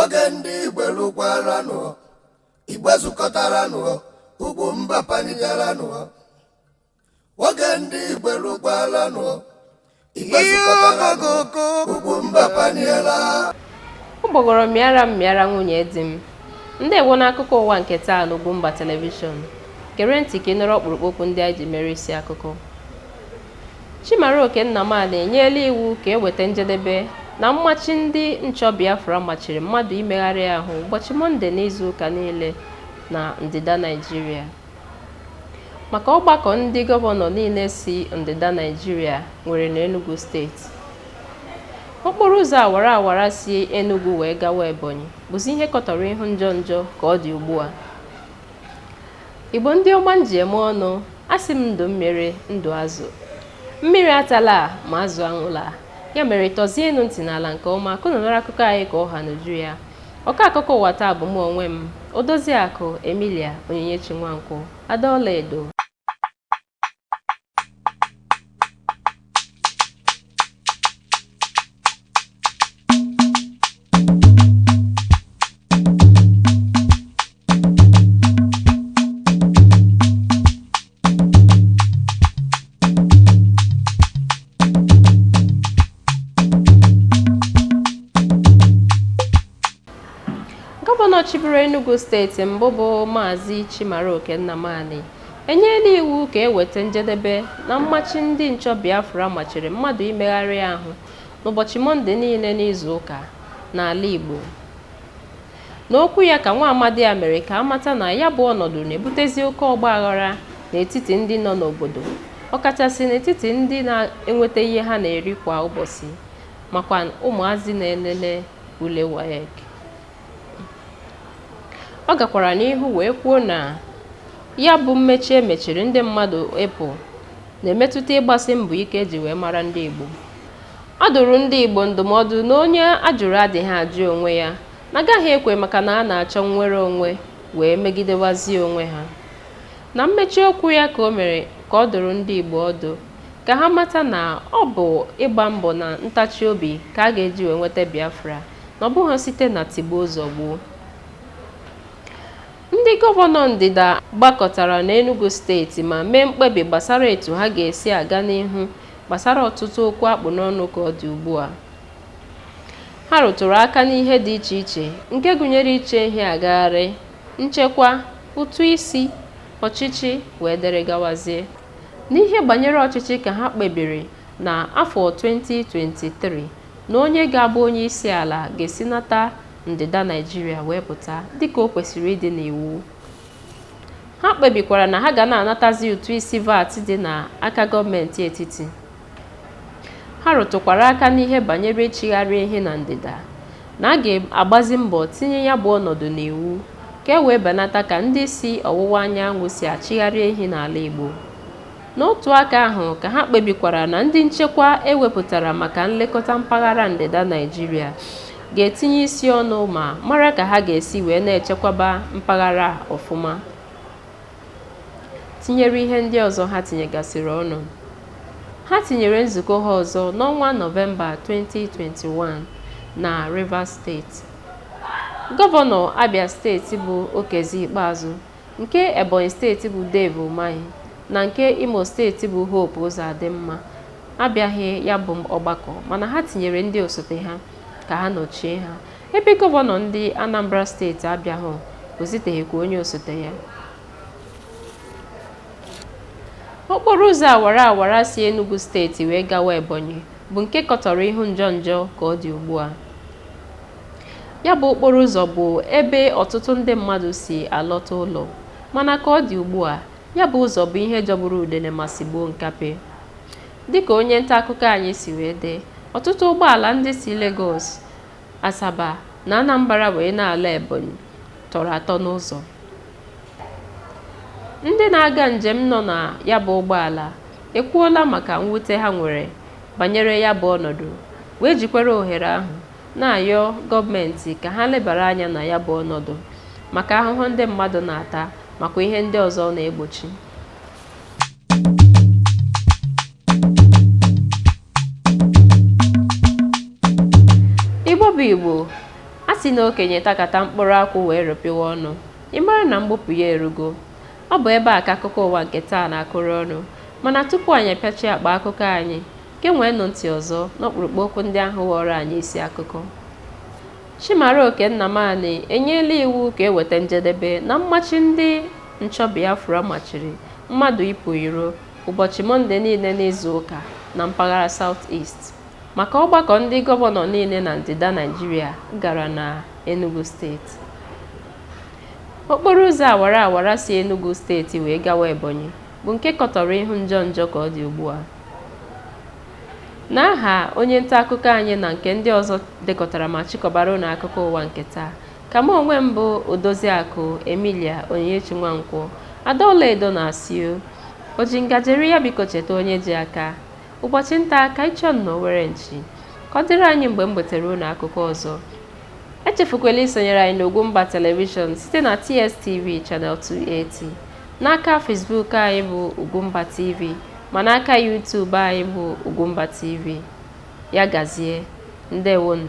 Oge ndị Igbo lụkwaranụ, Igbo zukọtaranụ, Ugwumba paliteranụ. Oge ndị Igbo lụkwaranụ, Igbo zukọtaranụ, Ugwumba paniela. Ụgbọgọrọ mịara m mịara nwunye di m. Ndewo n'akụkọ ụwa nke taa n'Ugwumba Television. Gere ntị ka ị nụrụ ọkpụrụkpụ okwu ndị anyị ji mere isi akụkọ. Chimaroke Nnamani enyela iwu ka e weta njedebe na mmachi ndị nchọ Biafra machiri mmadụ imegharị ahụ ụbọchị Mọnde n'izuụka niile na ndịda Naịjirịa. Maka ọgbakọ ndị gọvanọ niile si ndịda Naịjirịa nwere n'Enugu steeti. Okporo ụzọ awara awara si Enugu wee gawa Ebonyi bụzi ihe kọtọrọ ihu njọ njọ ka ọ dị ugbu a. Igbo ndị ọma m ji eme ọnụ, asị m ndụ mmiri, ndụ azụ. Mmiri atala ma azụ anwụla. Ya mere tọzienụ ntị n'ala nke ọma ka unu nụrụ akụkọ anyị ka ọ ha n'uju ya. Ọkọ akụkọ ụwa taa bụ mụ onwe m, Odoziakụ Emilia Onyinyechi Nwankwọ, Ada Ọlaedo. Gọvanọ chịburu Enugu steeti mbụ bụ Maazị Chimaroke Nnamani enyela iwu ka e weta njedebe na mmachi ndị nchọ Biafra machiri mmadụ imegharị ahụ n'ụbọchị Mọnde niile n'izu ụka n'ala Igbo. N'okwu ya ka nwa amadi a mere ka a mata na ya bụ ọnọdụ na-ebutezi oke ọgbaghara n'etiti ndị nọ n'obodo, ọkachasị n'etiti ndị na-enweta ihe ha na-eri kwa ụbọchị makwa ụmụazị na-elele ule WAEC. Ọ gakwara n'ihu wee kwuo na ya bụ mmechi e mechiri ndị mmadụ ịpụ na-emetụta ịgbasi mbọ ike e ji wee mara ndị Igbo. Ọ dụrụ ndị Igbo ndụmọdụ na onye a jụrụ adịghị ajụ onwe ya, na agaghị ekwe maka na a na-achọ nnwere onwe wee megidewazie onwe ha. Na mmechi okwu ya ka o mere ka ọ dụrụ ndị Igbo ọdụ ka ha mata na ọ bụ ịgba mbọ na ntachi obi ka a ga-eji wee nweta Biafra, na ọ bụghị site na tigbuo zọgbuo. Ndị gọvanọ ndịda gbakọtara n'Enugu steeti ma mee mkpebi gbasara etu ha ga-esi aga n'ihu gbasara ọtụtụ okwu akpụ n'ọnụ ka ọ dị ugbu a. Ha rụtụrụ aka n'ihe dị iche iche nke gụnyere iche ehi agagharị, nchekwa, ụtụ isi, ọchịchị wee dịrị gawazie. N'ihe banyere ọchịchị ka ha kpebiri na afọ 2023 na onye ga-abụ onye isi ala ga-esinata ndịda Naịjirịa wee pụta dịka o kwesịrị ịdị n'iwu. Ha kpebikwara na ha ga na-anatazi ụtụ isi VAT dị n'aka gọọmenti etiti. Ha rụtụkwara aka n'ihe banyere ịchịgharị ehi na ndịda, na a ga-agbazi mbọ tinye ya bụ ọnọdụ n'iwu ka e wee benata ka ndị si ọwụwa anyanwụ si achịgharị ehi n'ala Igbo. N'otu aka ahụ ka ha kpebikwara na ndị nchekwa e wepụtara maka nlekọta mpaghara ndịda Naịjirịa ga-etinye isi ọnụ ma mara ka ha ga-esi wee na-echekwaba mpaghara a ọfụma, tinyere ihe ndị ọzọ ha tinyegasịrị ọnụ. Ha tinyere nzukọ ha ọzọ n'ọnwa Nọvemba 2021 na Rivers Steeti. Gọvanọ Abia Steeti bụ Okezie Ikpeazụ, nke Ebonyi Steeti bụ Dave Umahi na nke Imo Steeti bụ Hope Uzodimma abịaghị ya bụ ọgbakọ, mana ha tinyere ndị osote ha ka ha nọchie ha, ebe gọvanọ ndị Anambra Steeti abịaghị, o ziteghịkwa onye osote ya. Okporo ụzọ awara awara si Enugu steeti wee gawa Ebonyi bụ nke kọtọrọ ihu njọ njọ ka ọ dị ugbu a. Ya bụ okporo ụzọ bụ ebe ọtụtụ ndị mmadụ si alọta ụlọ, mana ka ọ dị ugbu a, ya bụ ụzọ bụ ihe jọgburu udene ma sigbuo nkapị. Dịka onye nta akụkọ anyị si wee dee, ọtụtụ ụgbọala ndị si Lagos, Asaba na Anambra wee na-ala Ebonyi tọrọ atọ n'ụzọ. Ndị na-aga njem nọ na ya bụ ụgbọala ekwuola maka mwute ha nwere banyere ya bụ ọnọdụ, wee jikwara ohere ahụ na-ayọ gọọmenti ka ha lebara anya na ya bụ ọnọdụ maka ahụhụ ndị mmadụ na-ata makwa ihe ndị ọzọ ọ na-egbochi. Igbo bụ Igbo, A sị na okenye takata mkpụrụ akwụ wee rụpịwa ọnụ, ị mara na mgbupụ ya erugo. Ọ bụ ebe a ka akụkọ ụwa nke taa na-akụrụ ọnụ, mana tupu anyị apịachie akpa akụkọ anyị, genwenụ ntị ọzọ n'ọkpụrụkpụ okwu ndị ahụ ghọrọ anyị isi akụkọ. Chimaroke Nnamani enyela iwu ka e weta njedebe na mmachi ndị nchọ Biafra machiri mmadụ ịpụ iro ụbọchị Mọnde niile n'izu ụka na mpaghara South East maka ọgbakọ ndị gọvanọ niile na ndịda Naịjirịa gara na Enugu steeti. Okporo ụzọ awara awara si Enugu steeti wee gawa Ebonyi bụ nke kọtọrọ ihu njọ njọ ka ọ dị ugbu a. N'aha onye nta akụkọ anyị na nke ndị ọzọ dekọtara ma chịkọbara unu akụkọ ụwa nke taa, ka mụ onwe m bụ Odoziakụ Emilia Onyinyechi Nwankwọ, Ada Ọlaedo na-asị o, o ji ngaji eri ya biko cheta onye ji aka. Ụbọchị nta ka anyị chọọ n'Owere nchi, ka ọ dịrị anyị mgbe m wetara unu akụkọ ọzọ. Echefukwala isonyere anyị n'Ugwumba Television site na TSTV Channel 280, n'aka Facebook anyị bụ Ugwumba TV ma n'aka YouTube anyị bụ Ugwumba TV. Ya gazie, ndewonu.